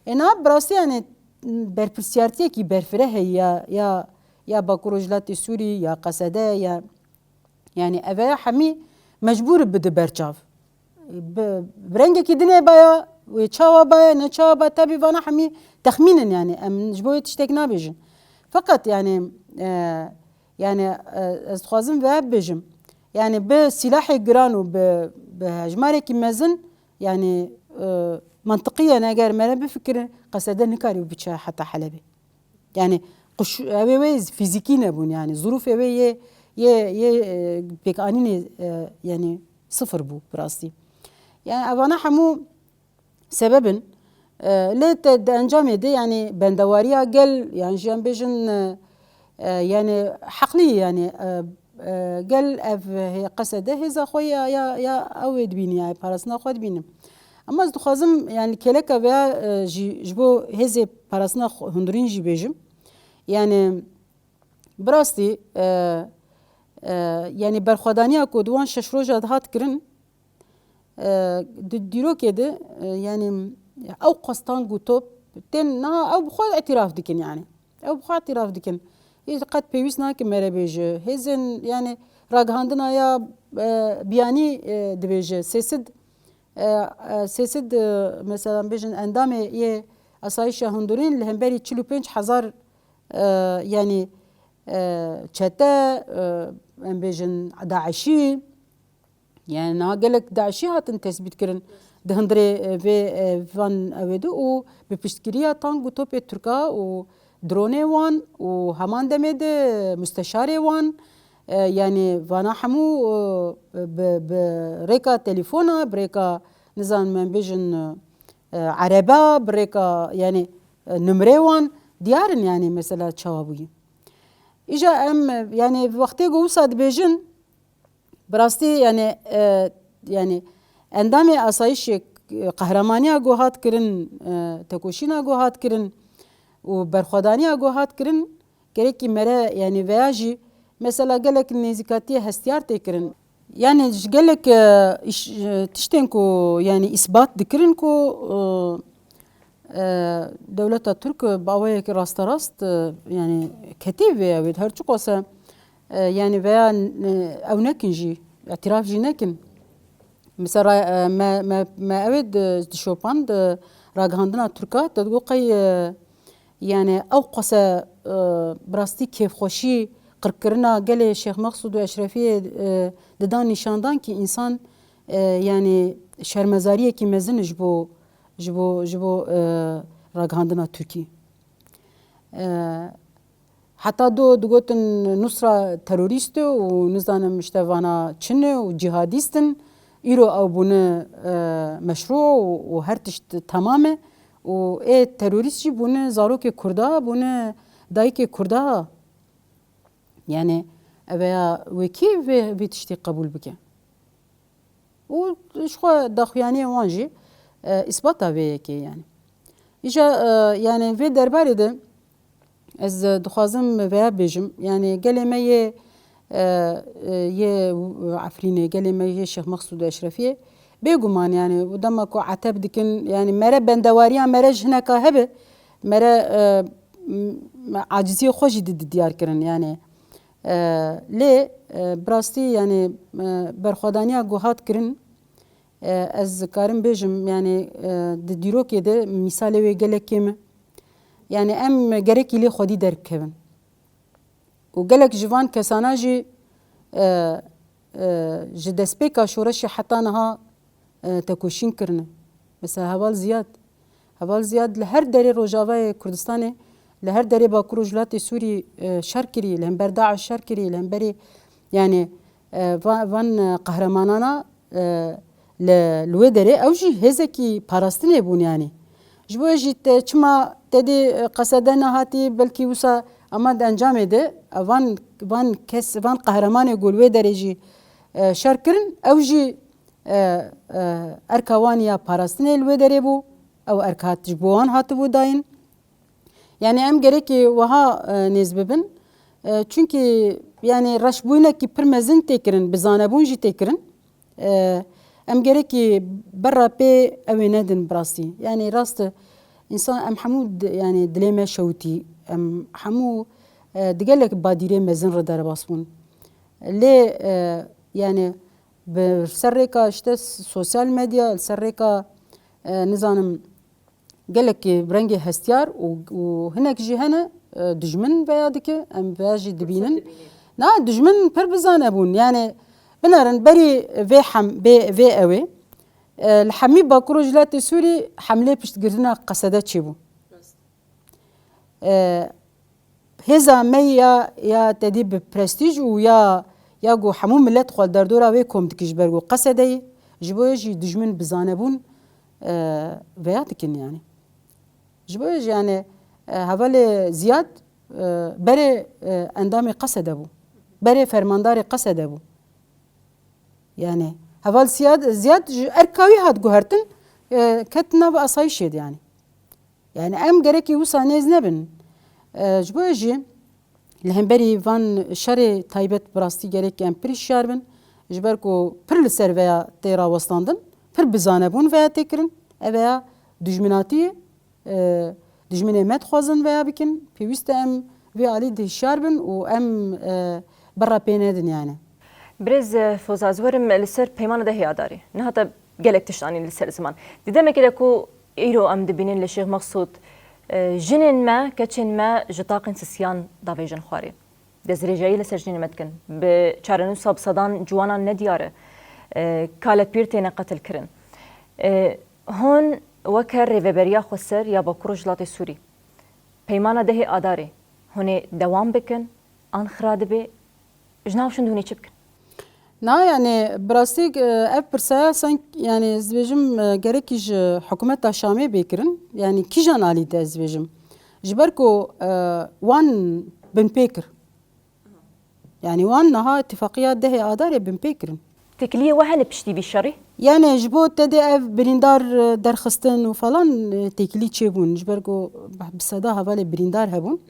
Ê niha bi rastî yani berpirsiyartiyekî berfireh heye ya, ya, ya Bakur Rojhilatê Sûrî, ya Qesede, ya Yani ev ya hemî mecbûr bide ber çav. Bi, bi rengekî dinê baya, wê çawa baya, ne çawa baya, tabi vana hemî texmîn in yani, em ji bo wê tiştek nabêjin. Feqet yani, e, yani, e, ez dixwazim ve bibêjim. Yani bi silahê giran û bi, bi hejmarekî mezin yani, e, mantiqiyen eger mere bifikirin, Qesede nikarî biçe heta Helebê. Yani quş-, ew ê wê fîzîkî nebûn yani. Zirûfê wê yê, yê, yê, e, pêkanînê, e, yani sifir bû bi rastî. Yani evana hemû sebeb in. E, lê te di encamê de yani bendewariya gel, yani jî em bêjin, e, e, yani heqlî yani, e, e, gel ev hê-, Qesede hêza xwe ya, ya, ya ew ê dibînî, ya parastina xwe dibînin. Ama ez dixwazim, yani kêleka veya, e, jî, ji bo hêzê parastina xwe-, hundirîn jî bêjim. Yani, bi rastî, e, e, yani berxwedaniya ku di wan şeş roja de hat kirin, e, di dîrokê de, e, yani ew qas tank û top tên, niha ew bi xwe îtiraf dikin yani. Ew bi xwe îtiraf dikin. Yê qet pêwîst nake mere bêje. Hêzên, yani, ragihandina ya, e, biyanî, e, dibêje. Sê sed, e, e, sê sed, e, mesela, bêjin endamê yê asayişa hundirîn li hemberî çil û pênc hezar, e, yani, e, çete, e, em bêjin DAIŞî, Yani niha gelek DAIŞî hatin tesbît kirin di hundirê, e, vê, e, van ewê de û bi piştgiriya tank û topê Tirka û dronê wan û heman demê de musteşarê wan, e, yani vana hemû, e, bi, bi rêka telefona, bi rêka, nizanim em bêjin, e, ereba, bi rêka, yani, e, nimrê wan diyar in, yani mesela çawa bûyî. Îja em, e, yani wextê ku wisa dibêjin, Bi rastî, yani, e, yani, endamê asayişê, e, qehramaniya ku hat kirin, e, tekoşîna ku hat kirin û berxwedaniya ku hat kirin, gerekî mere, yani, veya jî mesela gelek nêzîkatiyê hestiyar tê kirin. Yani, ji gelek, e, iş, e, tiştên ku, yani, îsbat dikirin ku, e, E, dewleta Tirk bi awayekî rasterast, e, yani ketî vê ew ê her çiqas e, e, yani veya, e, ew nekin jî, îtiraf jî nekin. Mesela, e, me, me, me ew ê di, dişopand, e, ragihandina Tirka, te digot qey, e, yani ew qas e, e, bi rastî kêfxweşî qirkirina gelê Şêx Mexsûd û Eşrefiyê, e, didan nîşandan ki însan, e, yani şermezariyekî mezin ji bo ji bo, ji bo, e, ragihandina Tirkî. E, heta do digotin Nusra terorîst e û nizanim işte vana çin e û cîhadîst in. Îro ew bûne, e, meşrû û, û her tişt temam e. Û ê terorîst jî bûne zarokê Kurda, bûne Dayikê Kurda, yani, eveya wê kî vê, vê tiştî qebûl bike? Û ji xwe daxuyaniyên wan jî, e, îsbata vê yekê, yani. Îja, e, yani, vê derbarê de ez, e, dixwazim veya bêjim, yani, gelê me yê, e, e, yê Efrînê, gelê me yê Şêx Mexsûd Eşrefiyê, bêguman, yani, û dema ku eteb dikin, yani, mere bendewariya mere ji hineka hebe, mere, e, m-, aciziyê xwe jî di, di diyar kirin, yani. E, lê, e, bi rastî, yani, e, berxwedaniya ku hat kirin, e, ez karim bêjim, yani, e, di dîrokê de mîsalê wê gelek kêm e. Yani, em gerekî lê xwedî derbikevin. Û gelek ji van kesana jî, e, e, ji destpêka şoreşê heta niha, e, tekoşîn kirine. Mesela Heval Ziyad. Heval Ziyad li her derê Rojavayê Kurdistanê, li her derê Bakur û Rojhilatê Sûrî, e, şer kirî, li hember DAIŞ şer kirî, li hemberî, yani, e, va-, van, e, qehremanana, e, li, li wê derê ew jî hêzekî parastinê bûn, yani. Ji bo jî te, çima te dê, e, qesede nehatî, belkî wisa, ama di encamê de, e, van, van kes, van qehremanê ku li wê derê jî, e, şer kirin, ew jî, e, e, erka wan ya parastinê li wê derê bû, ew erk hat ji bo wan hatibû dayîn. Yani em gerekî wiha, e, nêz bibin. E, çunkî, yani, reşbûyinekî pir mezin tê kirin, bi zanebûn jî tê kirin. E, em gerekî berra pê ew ê nedin bi rastî. Yani rast e, însan, em hemû di-, yani dilê me şewitî, em hemû, e, di gelek badîrê mezin re derbas bûn. Lê, e, yani bi ser rêka işte sosyal medya, li ser rêka, e, nizanim, gelek bi rengê hestiyar û, û hinek jî hene, e, dijmin veya dike, em veya jî dibînin. Na, dijmin pir bizane bûn. Yani, binerin berî vê hem-, vê, vê ewê, e, li hemî Bakur û Rojhilatê Sûrî hemlê piştgirtina qesede çêbû. E, hêza me ya, ya tedî bi prestîj û ya, ya ku hemû milet xwe li derdora wê kom dikir ji ber ku qesedeyê, ji bo yê jî dijmin bizane bûn, e, veya dikin yani. Ji bo yê jî yani, e, hevalê Ziyad, e, berê, e, endamê qesede bû. Berê fermandarê qesede bû. Yani heval Siyad, Ziyad ji erka wî hat guhertin, e, ket nav asayîşê de yani. Yani em gerekî wisa nêz nebin. E, ji bo jî li hemberî van şerê taybet bi rastî gerekî em pir hişyar bin. Ji ber ku pir li ser veya tê rawestandin, pir bizane bûn veya tê kirin. Ev veya dijminatî, e, dijminê me dixwazin veya bikin. Pêwîst e em vê alî de hişyar bin û em, e, berra pê nedin yani. Birêz, e, Foza, ez werim li ser peymana dehê Adarê. Niha te gelek tişt anîn li ser ziman. Di demekê de ku îro em dibînin li Şêx Mexsûd, e, jinên me, keçên me ji taqên sisiyan davêjin xwarê. Destdirêjayî li ser jinên me dikin. Bi çarenûsa bi sedan ciwanan nediyar e. E, kalepîr têne qetilkirin. E, hûn weke Rêveberiya Xweser ya Bakur Rojhilatê Sûrî, peymana dehê Adarê hûn ê dewam bikin, an xira dibe? Ji nav şûn de hûn ê çi bikin? Na, yani, bi rastî, e, ev pirsaya sank, yani, ez dibêjim, e, gerekî ji hikûmeta Şamê bê kirin. Yani, kîjan alî de ez dibêjim? Ji ber ku, e, wan binpê kir. Yani, wan niha îtifaqiya dehê Adarê binpê kirin. Têkiliyê we hene piştî vî şerî? Yani, ji bo tedê ev birîndar, e, derxistin û falan, e, têkilî çêbûn. Ji ber ku bi seda hevalê birîndar hebûn.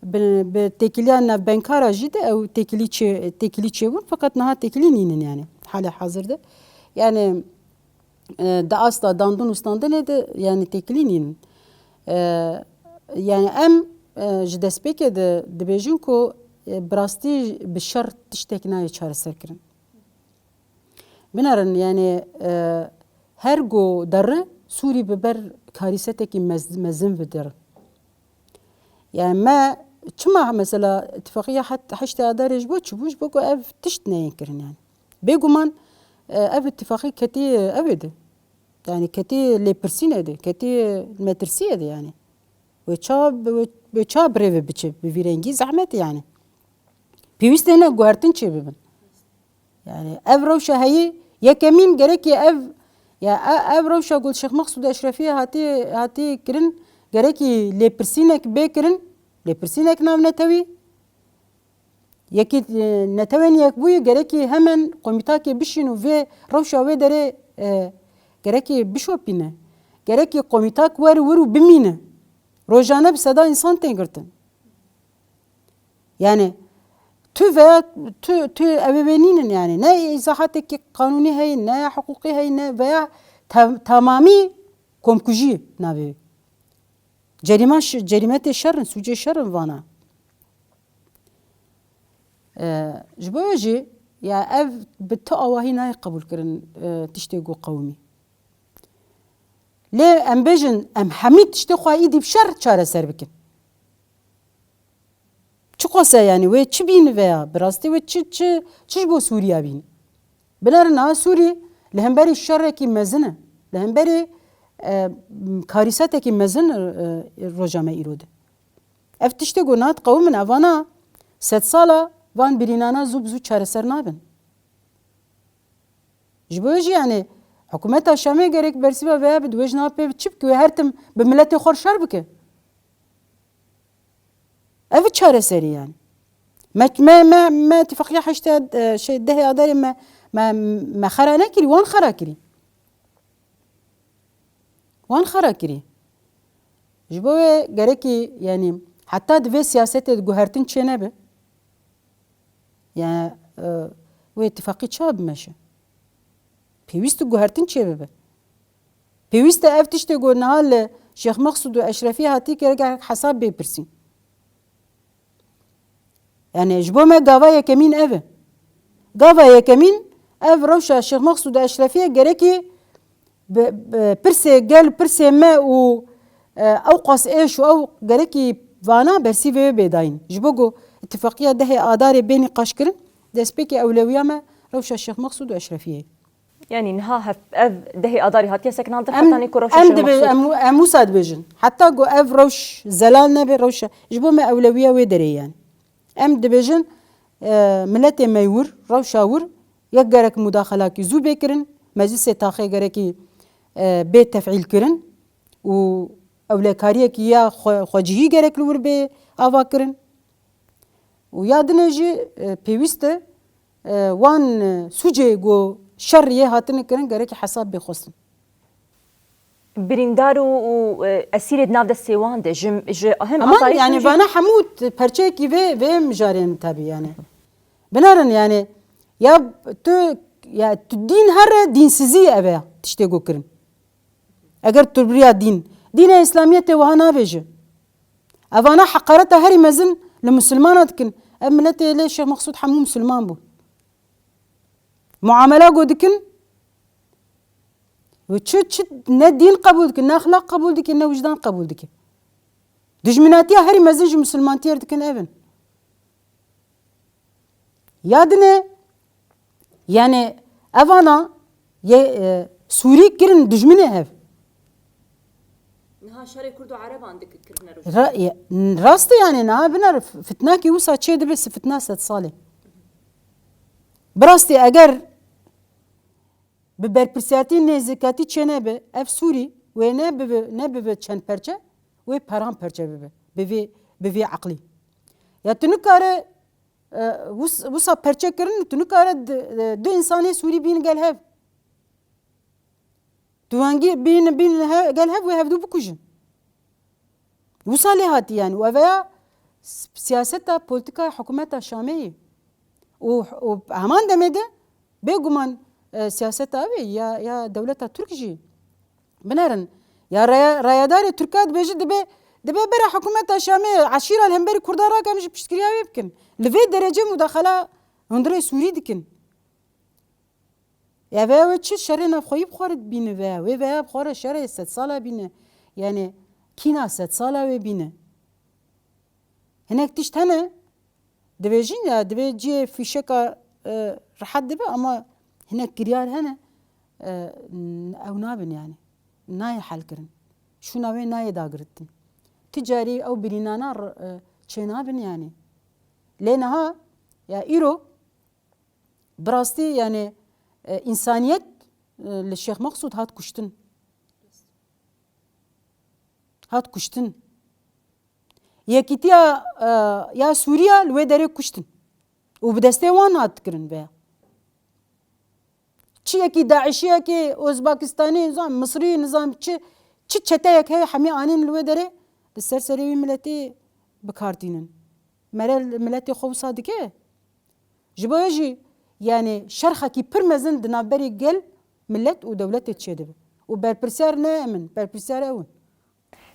Bi, bi têkiliya navbenkara jî de ew têkilî çê-, têkilî çêbûn, feqet niha têkilî nînin yani halê hazir de. Yani, e, di asta dandin û standinê de yani têkilî nînin. E, yani em, e, ji destpêkê de dibêjin ku, e, bi rastî bi şer tiştek nayê çareserkirin. Binerin, yani, e, her go derri Sûrî bi ber karîsetekî mez-, mezin ve derri. Yani me çima mesela îtifaqiya het-, heştê Adarê ji bo çi bû? Ji bo ku ev tişt neyên kirin yani. Bêguman, e, ev îtifaqî ketî ev ê de. Yani ketî lêpirsînê de, ketî metirsiyê de yani. Wê ça, wê, wê ça birêve biçe, bi vî rengî zehmet e yani. Pêwîst e ne guhertin çê bibin. Yani ev rewşa heyî, yekemîn gerekî ev, ya e-, ev rewşa ku li Şêx Mexsûd Eşrefiyê hatî, hatî kirin, gerekî lêpirsînek bê kirin, Lêpirsînek navnetewî, yekî, e, Netewên Yekbûyî gerekî hemen komîtakê bişîn û vê rewşa wê derê, e, gerekî bişopîne. Gerekî komîtak wer wir û bimîne. Rojane bi seda însan tên girtin. Yani tu veya tu, tu ew ê wê nînin yani. Ne îzahatekî qanûnî heye, ne hiqûqî heye, ne veya te-, tamamî komkujî navê wê. Cerîma ş-, cerîmetê şer in, sûcê şer in vana. E, ji bo wê jî ya ev bi tu awahî nayê qebûlkirin, e, tiştê ku qewimî. Lê em bêjin, em hemî tiştê xwe îdî bi şer çareser bikin. Çiqas e yani, wê çi bîn veya bi rastî wê çi, çi, çi ji bo Sûriya bîn? Binêrin niha Sûrî li hemberî şerekî mezin e. Li hemberî, e, karîsetekî mezin, e, roja me îro de. Ev tiştê ku nat qewimin, evana sedsala van birînana zû bi zû çareser nabin. Ji bo jî yani hikûmeta Şamê gerek bersîva veya bi wê ji nav pê çi bike, wê her tim bi miletê xwe şer bike. Ev çareserî yani. Me, me, me, me îtifaqiya heştê, e, şey, dehê Adarê me, me, me xera nekirî, wan xera kirî. Wan xera kirî. Ji bo wê gerekî, yani, heta di vê siyasetê de guhertin çê nebe. Yani, e, wê îtifaqî çawa bimeşe? Pêwîst e guhertin çê bibe. Pêwîst e ev tiştê ku niha li Şêx Meqsûd û Eşrefî hatî gerek hesab bê pirsîn. Yani ji bo me gava yekemîn ev e. Gava yekemîn ev rewşa Şêx Meqsûd û Eşrefiyê gerekî bi, bi pirsê gel, pirsê me û, e, ew qas êş û ew gerekî vana bersîvê wê bê dayîn. Ji bo ku îtifaqiya dehê Adarê bê nîqaşkirin, destpêkê ewlewiya me rewşa Şêx Meqsûd û Eşrefiyê. Yani niha hev-, ev dehê Adarê hatiye sekinandin, em, heta nêko rewşa em Şêx dibe-, Meqsûd. Em, em wisa dibêjin. Heta ku ev rewş zelal nebe, rewşa, ji bo me ewlewiya wê derê yani. Em dibêjin, e, miletê me wir, rewşa wir, yek gerek mudaxalakî zû bê kirin, meclisê taxê gerekî, e, bê tefîl kirin û ewlekariyekî ya xwe-, xwecihî gerek li wir bê ava kirin. Û ya dinê jî, e, pêwîst e, e, wan, e, sûcê ku şer yê hatine kirin gerekî hesab bê xwestin. Birîndar û, û, e, esîrê di nav destê wan de ji, ji hem Ama asayiş yani jî vana hemû t-, perçeyekî vê, vê mijarê ne tabî yani. Binêrin yani ya tu, ya tu dîn here dînsizî ev e tiştê ku kirin. Eger tu biriya dîn, dîna Îslamiyetê wiha nabêje. Evana heqareta herî mezin li misilmana dikin. Ev miletê lê Şêx Meqsûd hemû misilman bû. Muamela ku dikin, çi, çi ne dîn qebûl dikin, ne exlaq qebûl dikin, ne wijdan qebûl dikin. Dijminatiya herî mezin ji misilmantiyê re dikin ev in. Ya dinê, yani evana yê, e, Sûrî kirin dijminê hev. Niha şerê Kurd û Ereban dikir kirine roj. Ra-, ye-, rast e yani, niha biner f-, fitnakî wisa çê dibe si fitna sed salê. Bi rastî eger bi berpirsiyatî nêzîkatî çê nebe, ev Sûrî wê ne bibe, ne bibe çend perçe, wê paran perçe bibe. Bi vê, bi vê eqlî. Ya tu nikare, e, wis-, wisa perçe kirin, tu nikare di-, e, du însanê Sûrî bîn gel hev. Tu wengî bîn, bîn he-, gel hev wê hevdu bikujin. Wisa lê hatî yani. Û eveya s-, siyaseta, polîtîka hikûmeta Şamê ye. Û, û heman demê de bêguman, e, siyaseta ew ê ya, ya dewleta Tirk jî. Binêrin. Ya raya-, rayedarê Tirka dibêje dibe, dibe bere hikûmeta Şamê, eşîra li hemberî Kurdan rake em jî piştgiriya wê bikin. Li vê derece mudaxala hundirê Sûrî dikin. Ya veya wê çi şerê navxweyî bi xwe re bîne veya wê veya bi xwe re şerê sedsala bîne. Yani kîna sedsala wê bîne. Hinek tişt hene, dibêjin ya, divê cihê fîşeka, e, rehet dibe ama hinek kiryar hene, e, ew nabin yani. Nayê helkirin. Şûna wê nayê dagirtin. Ti carî ew birînana r-, e, çênabin yani. Lê niha ya îro bi rastî yani, e, însaniyet, e, li Şêx Meqsûd hat kuştin. Hat kuştin. Yekîtiya, e, ya Sûriya li wê derê kuştin. Û bi destê wan hat kirin veya. Çi yekî DAIŞiyekê, Ozbekistanî, nizam, Misirî, nizam çi, çi çeteyek heye hemî anîn li wê derê li ser serê wî miletê bi kar tînin. Mere miletê xwe wisa dike. Ji bo wê jî, yani şerxekî pir mezin di navberî gel, milet û dewletê çêdibe. Û berpirsiyar ne em in, berpirsiyar ew in.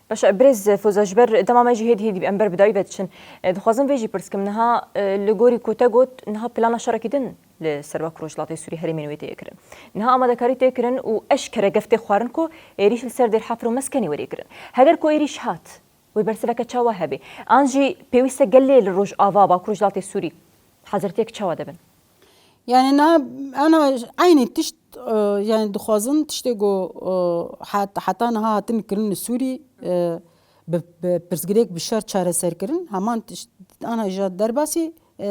Baş e, birêz Foza, ji ber dema me jî hêdî hêdî em ber bi dawî ve diçin. E, dixwazim vê jî pirs kim, niha, e, li gorî ku te got, niha plana şerekî din li ser Bakur Rojhilatê Sûrî herêmên wê tê kirin. Niha amadekarî tê kirin û eşkere gef tê xwarin ku êrîş li ser Dêrhafir û Meskenê were kirin. Heger ku êrîş hat, wê bersiveke çawa hebe? An jî pêwîst e gelê li Rojava, Bakur Rojhilatê Sûrî hazirtiyek çawa dibin? Yani niha, ana eynî tişt, e, yani dixwazin tiştê ku, e, het-, heta niha hatin kirin li Sûrî, e, bi, bi pirsgirêk bi şer çareser kirin, heman tişt, ana jî derbasî, e,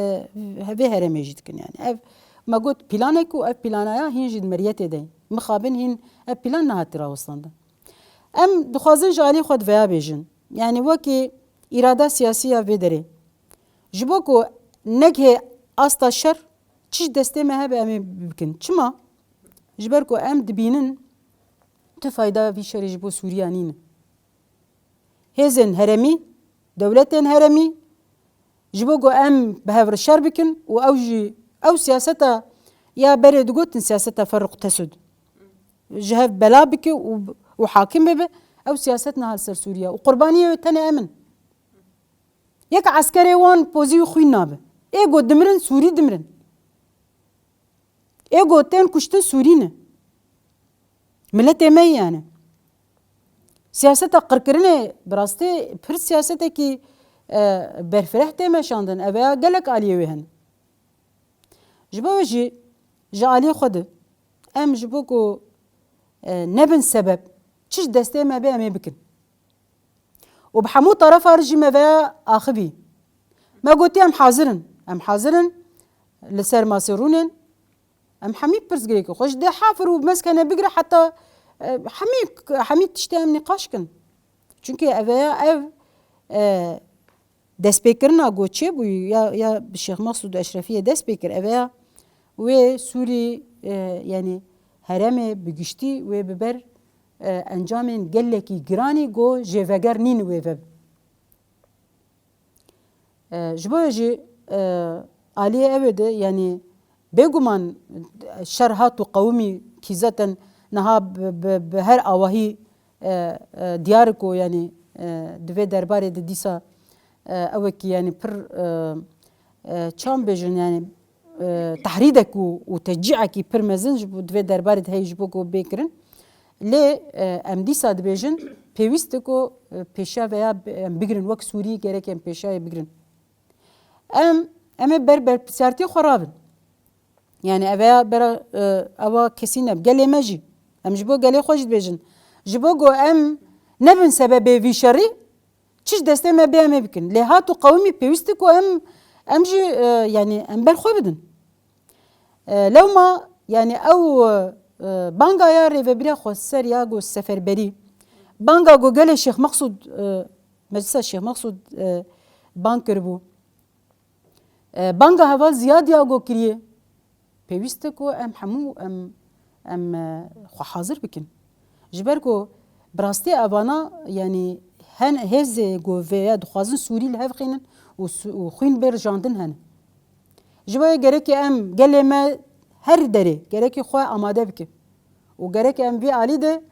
vê herêmê jî dikin yani. Ev, me got planek û ev planaya hîn jî di meriyetê de. Mixabin hîn ev plan nehatî rawestandin. Em dixwazin ji alî xwe di veya bêjin. Yani wekî îrada siyasî ya vê derê. Ji bo ku negihê asta şer, çi ji destê me hebe em ê bikin. Çima? Ji ber ku em dibînin tu fayda vî şerê ji bo Sûriya nîne. Hêzên heremî, dewletên heremî, ji bo ku em bi hev re şer bikin û ew jî, ew siyaseta ya berê digotin siyaseta ferruq tesud. Ji hev bela bike û, û hakim bibe, ew siyaset niha li ser Sûriye. Û qurbaniyê wê tenê em in. Yek eskerê wan pozî wî xwîn nabe. Ê ku dimirin, Sûrî dimirin. Ê ku tên kuştin, Sûrî ne. Miletê me yî yani. Siyaseta qirkirinê bi rastî pir siyasetekî, e, berfireh tê meşandin. Ev ya gelek aliyê wê hene. Ji bo wê jî ji aliyê xwe de em ji bo ku, e, nebin sebeb, çi ji destê me bê em ê bikin. Û bi hemû terefa re jî me veya axivî. Me gotî em hazir in. Em hazir in li ser masê rûnên. Em hemî pirsgirêkê xwe ji Dêrhafir û Meskene bigire heta, e, hemî, hemî tiştê em nîqaş kin. Çunkî ev veya ev, e, destpêkirina ku çêbûyî ya, ya bi Şêx Mexsûd û Eşrefiyê dest pê kir, ev ya wê Sûrî, e, yanî herêmê bi giştî wê bi ber, e, encamên gelekî giranî ku jêveger nîn wê ve. E, ji bo jî, e, aliyê ew ê de, yanî bêguman şer hat û qewimî kî zaten niha bi, bi, bi her awahî, e, e, diyar e ku, yanî, e, di vê derbarê de dîsa, e, ew e kî, yanî pir, e, e, çawa bêjin, yanî, e, tehrîdek û, û teşcîekî pir mezin ji bo, di vê derbarê de heye ji bo ku bê kirin. Lê, e, em dîsa dibêjin, pêwîst e ku, e, pêşiya veya bi-, em bigirin, wek Sûrî gerek em pêşiyayê bigirin. Em, em ê ber berpirsiyartiyê xwe rabin. Yani ev ya bera, e, ewa kesî ne. Gelê me jî. Em ji bo gelê xwe jî dibêjin. Ji bo ku em nebin sebebê vî şerî, çi ji destê me bê em ê bikin. Lê hat û qewimî pêwîst e ku em, em jî, e, yani em ber xwe bidin. E, lewma, yani ew, e, banga ya rêvebiriya xweser ya ku seferberî, banga ku gelê Şêx Mexsûd, e, Meclisa Şêx Mexsûd, e, bang kiribû. E, banga heval Ziyad ya ku kiriye. Pêwîst e ku em hemû em, em, e, xwe hazir bikin. Ji ber ku bi rastî evana, yanî hen hêzê ku vê ya dixwazin Sûrî li hev xînin û Sû-, û xwîn bê rijandin hene. Ji bo yê gerekê em gelê me her derê gerekê xwe amade bike. Û gerekê em vî alî de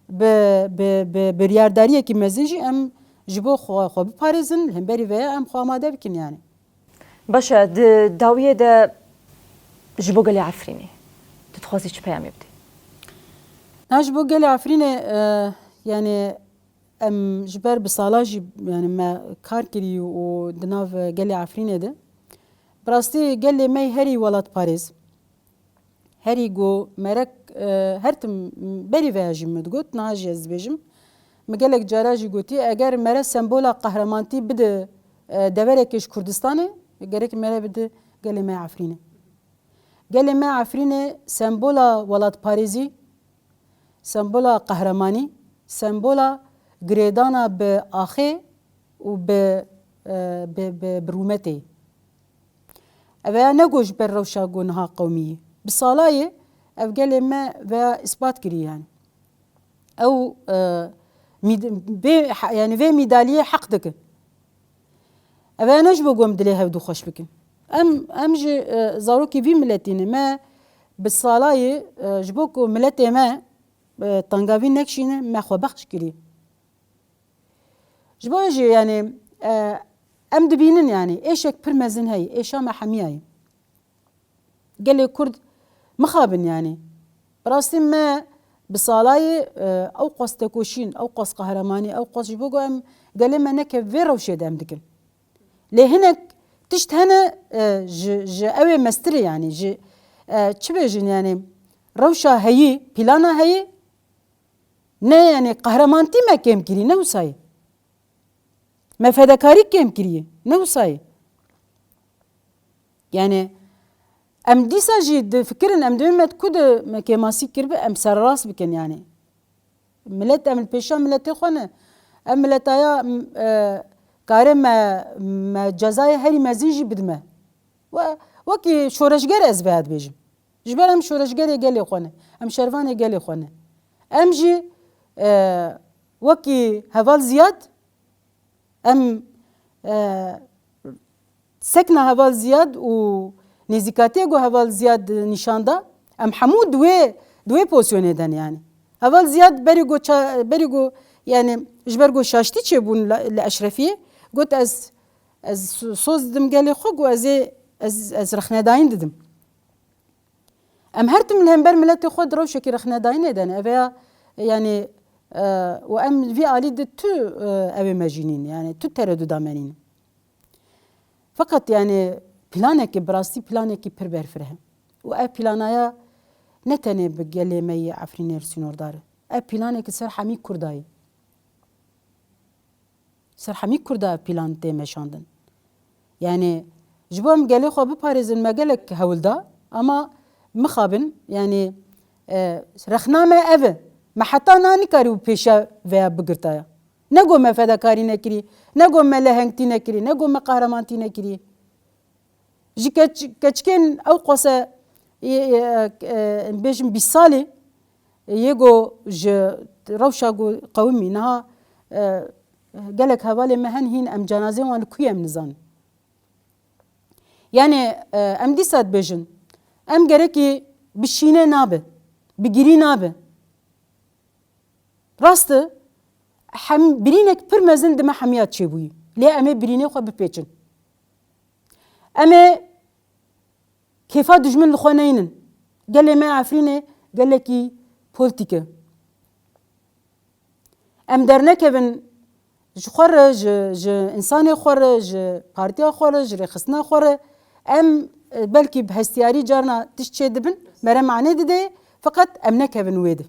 bi, bi, bi biryardariyekî mezin jî em ji bo xwe, xwe biparêzin, li hemberî vê ya em xwe amade bikin yani. Baş e, di dawiyê de ji bo gelê Efrînê tu dixwazî çi peyamê bidî? Na ji bo gelê Efrînê, e, yani em ji ber bi sala jî yani me kar kirî û di nav gelê Efrînê de. Bi rastî gelê me herî welatparêz. Herî ku merek, e, her tim berî veya jî min digot, niha jî ez dibêjim. Min gelek cara jî gotî, eger mere sembola qehremanîtî bide, e, deverekê ji Kurdistanê, gerek mere bide gelê me Efrînê. Gelê me Efrînê sembola welatparêzî, sembola qehremanî, sembola girêdana bi axê û bi e, bi, bi, bi rûmetê. Ev ya ne ku ji ber rewşa ku niha qewimî ye. Bi salayê ev gelê me veya îspat kirî yani. Ew, e, mîd-, vê, ha-, yani vê mîdaliyê heq dikin. Ev ya ne ji bo ku em dilê hevdû xweş bikin. Em, em ji, e, zarokê vî miletî ne. Me bi salayê, e, ji bo ku miletê me, e, tengavî nekişîne, me xwe bexş kirî. Ji bo jî, yani, e, em dibînin, yani, êşek pir mezin heye, êşa me hemiya ye. Gelê Kurd mixabin, yani. Bi rastî me bi salayê, e, ew qas tekoşîn, ew qas qehremanî, ew qas ji bo ku em gelê me neke vê rewşê de em dikin. Lê hinek tişt hene, e, ji, ji ew ê mestir e, yani, ji, e, çi bêjin, yani, rewşa heyî, plana heyî, ne, yani, qehremanîtî me kêm kirî, ne wisa ye. Me fedekarî kêm kiriye, ne wisa ye. Yani, em dîsa jî difikirin, em dibên me ku di me kêmasî kiribe, em serrast bikin, yani. Milet, em li pêşiya miletê xwe ne. Em miletaya, m-, e, kare me, me cezayê herî mezin jî bidime. We, wekî şoreşger ez vêya dibêjim. Ji ber em şoreşgerê gelê xwe ne. Em şervanê gelê xwe ne. Em jî, e, wekî heval Ziyad, em, e, sekna heval Ziyad û nêzîkatiyê ku heval Ziyad nîşan da, em hemû di wê, di wê pozisyonê de ne yani. Heval Ziyad berî ku ça-, berî ku yani ji ber ku şaştî çêbûn li, li Eşrefiyê, got, ez, ez soz didim gelê xwe ku ez ê, ez, ez rexnedayîn didim. Em her tim li hember miletê xwe di rewşekî rexnedayînê de ne. Ev ya, yani, e, û em vî alî di tu, e, ew ê me jî nîn, yani tu tereduda me nîn. Feqet, yani, planekî, bi rastî planekî pir berfireh e. Û ev planaya ne tenê bi gelê me yê Efrînê re sînordar e. Ev planekî ser hemî Kurda ye. Ser hemî Kurda ev plan tê meşandin. Yani, ji bo em gelê xwe biparêzin, me gelek hewl da, ama mixabin, yani, e, rexna me ev e. Me heta niha nikarîbû pêşiya veya bigirtaya. Ne got me fedekarî nekirî, ne got me lehengtî nekirî, ne got me qehremanîtî nekirî. Ji keç-, keçikên ew qase, e, e, e, bêjin bîst salî, yê ku ji rewşa ku qewimî niha, e, gelek hevalê me hen hîn em cenazeyên wan li ku ye em nizanin. Yani, e, em dîsa dibêjin, em gerekî bi şînê nabe, bi girî nabe. Rast e, hem, birînek pir mezin di me hemiya çêbûyî. Lê em ê birînê xwe bipêçin. Em ê kêfa dijmin li xwe neynin. Gelê me Efrînê gelekî polîtîk e. Em dernekevin ji xwe re, ji, ji însanê xwe re, ji partiya xwe re, ji rêxistina xwe re. Em, e, belkî bi hestiyarî carna tişt çê dibin, mere manê dide, feqet em nekevin wê de.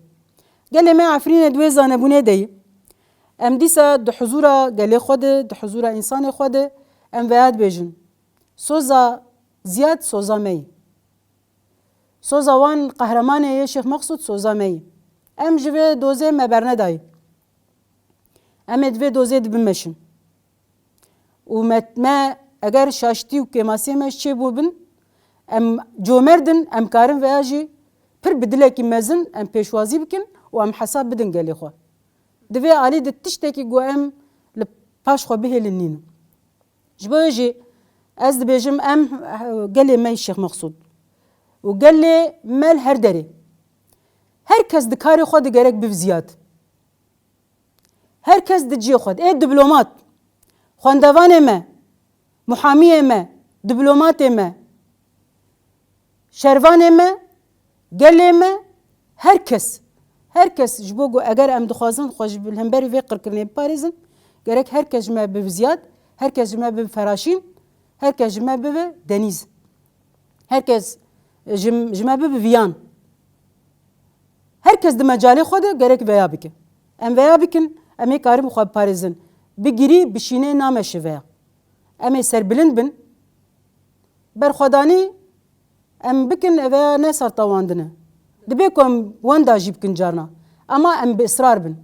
Gelê me Efrînê di wê zanebûnê de ye. Em dîsa di huzûra gelê xwe de, di huzûra însanê xwe de, em veya dibêjin. Soza Ziyad soza me ye. Soza wan qehremanê yê Şêx Meqsûd soza me ye. Em ji vê dozê me bernedayî. Em ê di vê dozê de bimeşin. Û me, me eger şaştî û kêmasiyê me çêbûbin, em comerd in, em karin veya jî pir bi dilekî mezin em pêşwazî bikin û em hesab bidin gelê xwe. Di vê alî de tiştekî ku em li paş xwe bihêlin nîn. Ji bo wê jî ez dibêjim em, eh, gelê me yê Şêx Meqsûd û gelê me li her derê. Her kes di karê xwe de gerek bibe Ziyad. Her kes di cihê xwe de. Ê diplomat, xwendevanê me, muhamiyê me, diplomatê me, şervanê me, gelê me, her kes, her kes ji bo ku eger em dixwazin xwe ji hemberî vê qirkirinê biparêzin, gerek her kes ji me bibe Ziyad, her kes ji me bibe Feraşîn, her kes ji me bibe Denîz. Her kes ji, ji me bibe Viyan. Her kes di mecalê xwe de gerek veya bike. Em veya bikin, em ê karin xwe biparêzin. Bi girî, bi şînê nameşe veya. Em ê serbilind bin. Berxwedanî em bikin, ev ya ne ser tawandin e. Dibe ku em wenda jî bikin carna. Ama em bi israr bin.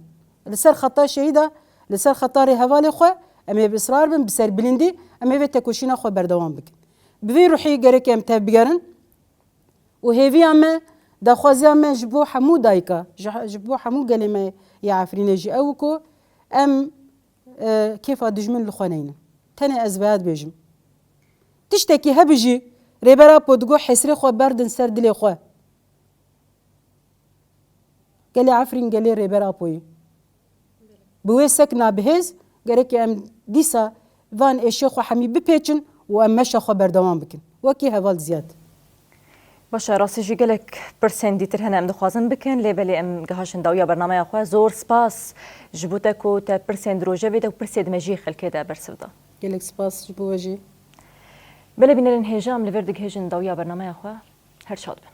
Li ser xeta şehîda, li ser xeta rêhevalê xwe Em ê bi israr bin, bi serbilindî, em ê vê tekoşîna xwe berdewam bikin. Bi vî ruhî gerek em tevbigerin û hêviya me, daxwaziya me ji bo hemû dayika, ji, ji bo hemû gelê me ya Efrînê jî ew ku em, e, kêfa dijmin li xwe neynin. Tenê ez vêya dibêjim. Tiştekî hebî jî Rêber Apo digot hesrê xwe berdin ser dilê xwe. Gelê Efrîn gelê Rêber Apoyî. Bi wê sekna bihêz gerek em dîsa van êşê xwe hemî bipêçin û em meşa xwe berdewam bikin. Wekî heval Ziyad. Baş e, rastî jî gelek pirsên dîtir hene em dixwazin bikin, lê belê em gihaşin dawiya bernameya xwe. Zor spas ji bo te ku te pirsên di rojevê de û pirsê di mejiyê xelkê de bersiv da. Gelek spas ji bo we jî. Belê bînerên hêja, em li vir digihêjin dawiya bernameya xwe. Her şad bin.